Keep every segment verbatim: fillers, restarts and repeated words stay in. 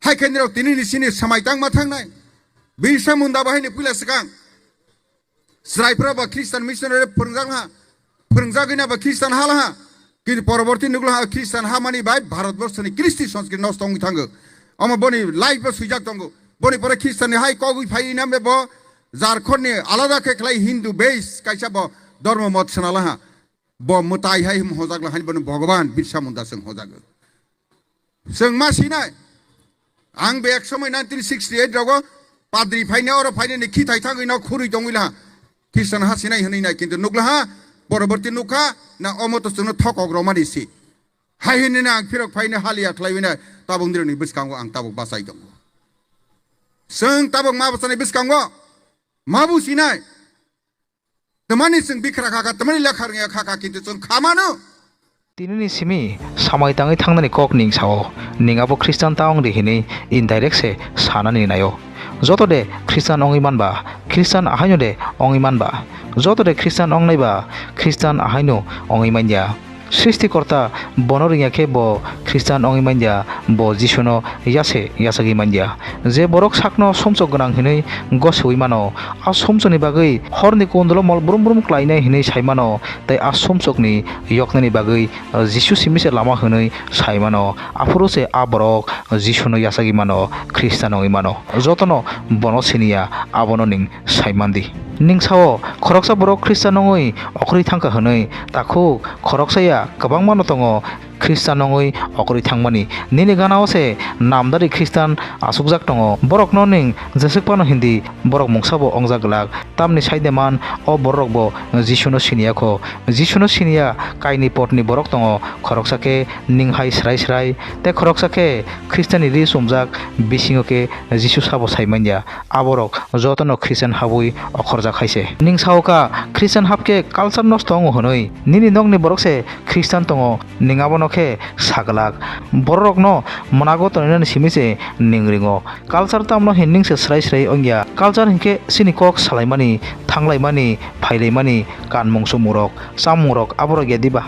Hai khe nirok tini ni sini samai tangma thangnai. Birsa Munda bo haini puila swkang. Chwraipra ba Christian missionary phwrwngjak laha. Phwrwngjagwi na ba Christian ha laha. Kintu poroborti nukla ha Christian ha mani bai Bharat borsoni Christian sanskrit nosto wngwi thango. Omo boni life bo swijak tongo. Boni pore Christian ni hai kogwi phai na bo Jharkhand ni alada khe khlai Hindu base kaisa bo dhormo mot swnala ha. Bo mwtai hai hojak la hani bono Bhagwan Birsa Munda chwng hojago. Chwng ma sinai. Ang be ek somoi nineteen sixty eight rogo padri phaina oro phaina ni khithai thangwi no khurui tongwi laha. Christian ha sinai hwnwi nai kintu nukla ha poroborti nukha na omo to chwngno thokok romani si. Hai hwnwi na ang phirok phaina haliya khlaiwi nai tabuk nirokni bwskango ang tabuk bachai tongo. Chwng tabuk ma bachani bwskango ma bu sinai. Tamani chwng bikra kha kha, tamani lekha rwngya kha kha, kintu chwng kha mano. Tinini simi samai tangwi thangnani kok ning sao, ning abo Khristan ta wng di hinwi indirect se sanani naio. Joto de Khristan wngwi manba, Khristan ahaino de wngwi manba, joto de Khristan wngnaiba, Khristan ahaino wngwi manya. Srishtikorta bono ringya khe bo Khristan wngwi manya, bo Jisuno yase yachagwi manya. Je borok sakno sumsok gwnang hinwi gosiwi mano, a sumsokni bagwi horni kundulo mol brum brum klainai hinwi sai mano, tei a sumsokni yoknani bagwi Jisu simi se lama hinwi sai mano, aphuru se a borok Jisuno yachagwi mano, Khristan wngwi mano. Jotono bono siniya, abono ning sai mandi. Ning sao, khoroksa borok Khristan wngwi okhorwi thangkha hwnwi, takhuk khoroksa ya kwbangmano tongo Khristan wngwi okhorwi thangmani. Nini ganao se namdari Khristan asukjak tongo. Borokno ning jeswk phano hindi, borok mungsa bo wngjak glak. Tamni saide man, o bororok bo Jisuno siniya kho. Jisuno siniya kaini potni borok tongo, khoroksa khe ning hai srai srai, tei khoroksa khe Khristanni ri chumjak, bisingo khe Jisu sabo sai manya. Aborok jotono Christian habwi okhorjak hai se. Ning sao kha, Christian hap khe culture nosto wngo hwnwi. Nini nokni borok se Christian tongo, ning abono khe sa glak. Bororokno mwnago toninani simi se ning ringo. Culture tamno hin ning se srai srai wngya. Culture hinkhe chini kok salaimani, thanglaimani, phailaimani, kanmung chumungrok, chamungrok aborok ya diba?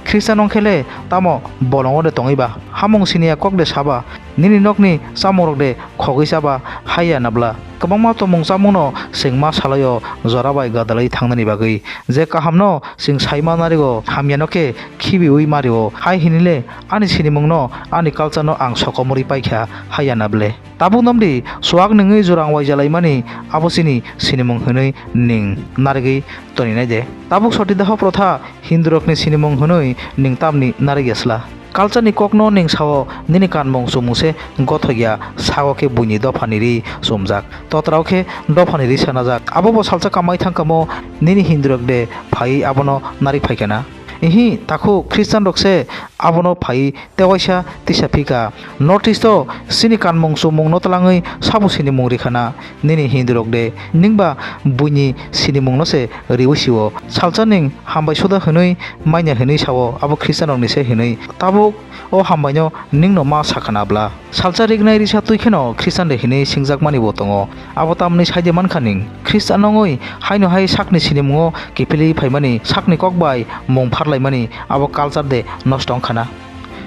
Christian wngkhe le tamo bolongo de tongwi ba? Hamung siniya kok de saba? Nini nokni chamungrok de khogwi chaba haiya nabla? Kwbangma tongmung chamungno chwng ma salaio jora bai gadalwi thangnani bagwi. Je kahamno chwng saima narigo, hamyano khe khibiwi mario. Hai hinile ani sinimungno, ani culture-no ang sokomorwi paikha haiya nable? Tabuk nomdi, chuak nungwi jurang waijalaimani abo chini sinimung hinwi ning narigwi toninai de? Tabuk soti daho protha Hindurokni sinimung hwnwi ning tamni narwk ya sla? Culture-ni kokno ning sao, nini kanmung chumung se gothok ya, sago khe buini dophani ri chumjak, totrao khe dophani ri sanajak. Abo bo salsa kamai thangkamo nini Hindurok de phaiwi abono narwi phaikha na? Ihi, takhuk Khristanrok se abono phaiwi tewaisa tisa phika. North East-o chini kanmung chumungno twlangwi sabo sinimung rikha na? Nini Hindurok de, ningba buini sinimungno se riwi sio. Salsa ning hambai suda hwnwi manya hwnwi sao, abo Khristanrokni se hwnwi. Tabuk o hambaino ningno ma sakha na bla? Salsa rignai risa twi kheno Khristan de hwnwi swngjakmani bo tongo. Abo tamni saide mankha ning? Khristan wngwi haino hai sakni sinimungo kiphilwi phaimani, sakni kok bai mung pharlaimani, abo culture de nosto wngkha na?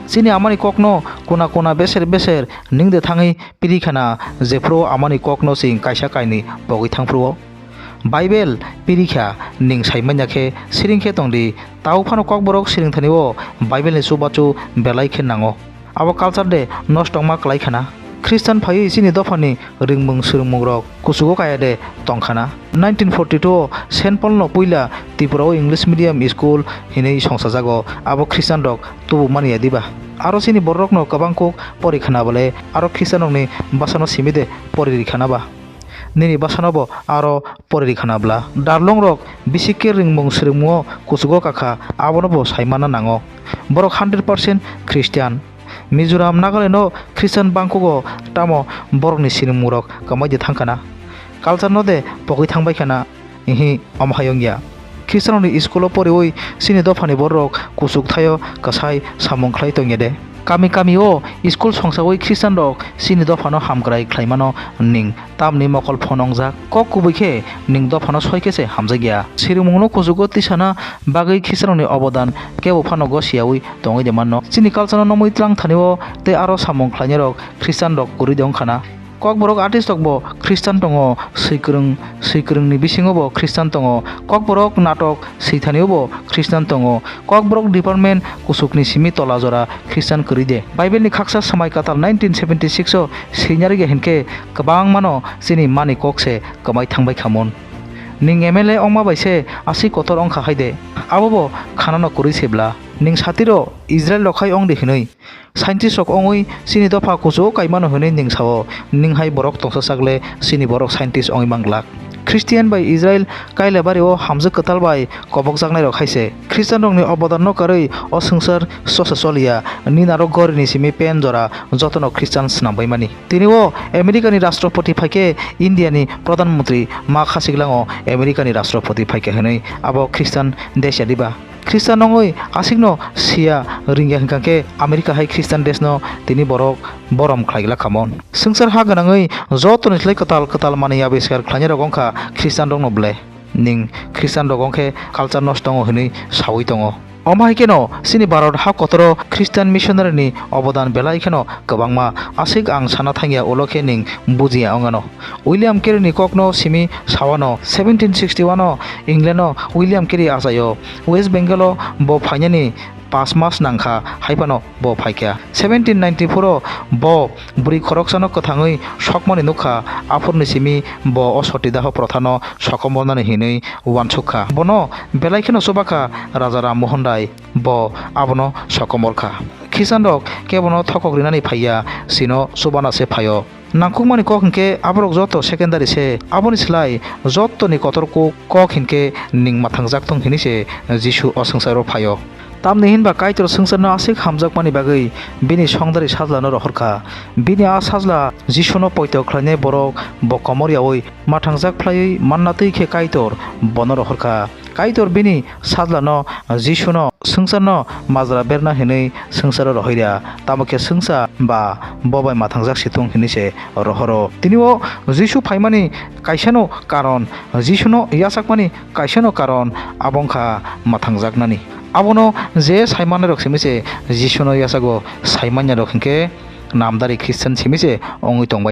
Chini amani kokno kuna kuna beser beser ning de thangwi piri khana, jephru amani kokno chwng kaisa kainwi pogwi thangphru-o. Bible piri kha ning sai manya khe siring khe tong di, tau phano kokborok siring thani-o Bible ni chubachu belai khe nango. Abo culture de nosto wngma klai khana. Khristan phaiwi chini dophani ringmung swrwngmungrok kuchugo kaya de tong khana. Nineteen forty two o Saint Paul no puila Tripura o English medium school hinwi songchajago, abo Khristanrok tubumani ya diba? Aro chini bororokno kwbang kuk pori khana bole, aro Khristanrokni bwsano simi de pori ri khana ba? Nini bwsano bo aro pori ri khana bla? Darlongrok bisi khe ringmung swrwngmungo kuchugo kakha, abono bo sai manna nango. Borok hundred percent Christian. Mizoram, Nagaland-o Christian bangkugo, tamo borokni sinimungrok kwmai de thang khana? Culture-no de pogwi thang bai khana? Ihi, omo hai wng ya. Khristanrokni school-o poriwi chini dophani bororok kuchuk thaio kwsai samung khlai tong ya de? Kami kami o school songsawi Christian rok chini dophano hamkrai khlaimano ning tamni mokol phonongjak. Kok kubui khe ning dophano soi khe se hamjakya. Sirimungno kuchugo tisana bagwi Christian rokni obodan kebo phano gosiyawi tongwi de manno. Chini culture no nomwi tlang thani o tei aro samung khlainai rok Christian rok kwrwi de wngkhana. Kokborok artist rok bo Christian tongo, swikwrwng, swikwrwngni bisingo bo Christian tongo, kokborok natok swithanio bo Christian tongo, kokborok department kuchukni simi tola jora Christian kwrwi de. Bible ni khaksa swmai kwtal nineteen seventy six o swinarwgya hinkhe kwbangmano chini mani kok se kwmai thangbai khamon. Ning M L A ongma bai se aswk kotor ongkha hai de. Abo bo khanano kwrwi se bla. Ning satiro Israel rok hai ong de hinwi. Scientist rok ongwi chini dopha kuchugo kaimano hinwi ning sao, ning hai borok tongsa sak le chini borok scientist ongwi manglak. Christian bai Israel kaila bari o hamjwk kwtal bai kobokjaknai rok hai se. Christian rokni obodan no karwi o swngchar sosa choliya, nini narok gori ni simi pen jora jotono Christian swnam bai mani. Tini o America ni rashtrapati phaikhe India ni pradhan mantri ma khasiklang o America ni rashtrapati phaikha hinwi abo Christian desh ya diba? Christian wngwi aswkno siya ringya hwnkha khe America hai Christian deshno tini borok borom khlai glak khamon. Swngchar ha gwnangwi jotoni slai kwtal kwtal manwi abiskar khlainai rok wngkha Christian rokno ble. Ning Christian rok wngkhe culture nosto tongo hinwi sawi tongo. Omo hai kheno chini Bharat ha kotoro Christian missionary ni obodan belai kheno kwbangma, aswk ang sana thangya ulo khe ning bujiya wngano. William Carey ni kokno simi sawano, seventeen sixty one o England o William Carey achaio. West Bengal o bo phainani pash mas nangkha, haiphano bo phaikha. Seventeen ninety four o bo bwrwi khoroksano kwthangwi sokmani nukha, aphurni simi bo o sotidaho prothano sokomornani hinwi uansukha. Bono belai kheno chubakha Raja Ram Mohan Rai, bo abono sokomorkha. Christian rok kebono thokok rinani phaiya, chino chubana se phaio. Nangkukmani kok hinkhe aborok joto secondary se, aboni slai jotoni kotor kuk kok hinkhe ning mathangjak thung hinwi se Jisu o swngcharo phaio. Tamni hinba Kaitor swngcharno aswk hamjakmani bagwi bini songdari sajlano rohorkha. Bini a sajla Jisuno poito khlainai borok bo komor yaui mathangjak phlaiwi manna twi khe Kaitor bono rohorkha. Kaitor bini sajlano Jisuno swngcharno majra berna hinwi swngcharo rohorya, tamo khe swngchar ba bo bai mathangjak si thung hinwi se rohoro. Tini o Jisu phaimani kaisano karon, Jisuno yachakmani kaisano karon abo wngkha mathangjaknani. Abono je saimannairok simi se Jisuno yachago, saimannairok hinkhe namdari Christian simi se wngwi tongbai.